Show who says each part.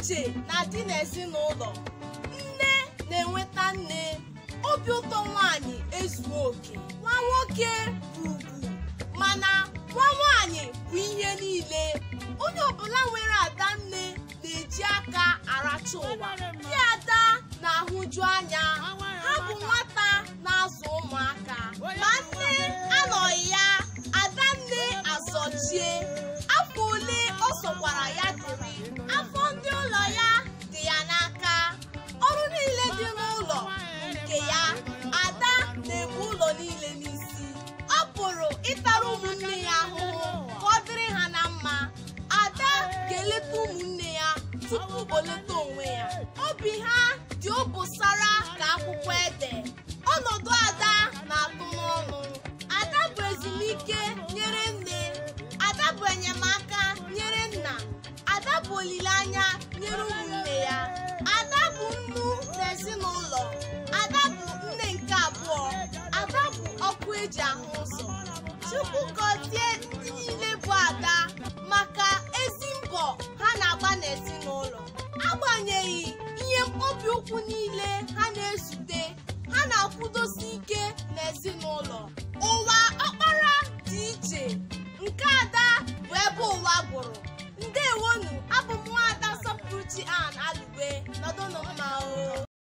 Speaker 1: iche na-adị n'ezinụlọ. Nne na-enweta nne, obi ụtọ nwaanyị ezuo oke. Nwa nwoke bụ ugwu, mana nwa nwaanyị bụ ihe niile. Onye ọbụla nwere ada nne na-eji aka aracha ụwa. Ndị ada na-ahụju anya, ha bụ nwata na-azụ ụmụaka. Ma nne anọghị ya, ada nne azọchie. Afọ ole ọ sọkwara ya dịrị, afọ ndị ụlọ ya dị ya n'aka. Ọrụ niile dị n'ụlọ bụ nke ya. Ada na-ebu ụlọ niile n'isi. Ọ pụrụ ịtara ụmụnne ya ahụhụ ka ọ dịrị ha na mma. Ada ga-eleta ụmụnne ya tupu o leta onwe ya. Obi ha dị obosara ka akwụkwọ ede. Ọnọdụ ada na-atụ n'ọnụ. Ada bụ ezumike nyere nne. Ada bụ enyemaka nyere nna. Ada bụ olileanya nyere ụmụnne ya. Ada bụ nnu n'ezinụlọ. Ada bụ nne nke abụọ. Ada bụ ọkụ eji ahụ ụzọ. Chukwu gọzie ndị niile bụ ada maka ezi mbọ ha na-agba n'ezinụlọ. Agbanyeghị ihe mkpọbi ụkwụ niile ha na-ezute, ha na-akwụdosi ike n'ezinụlọ.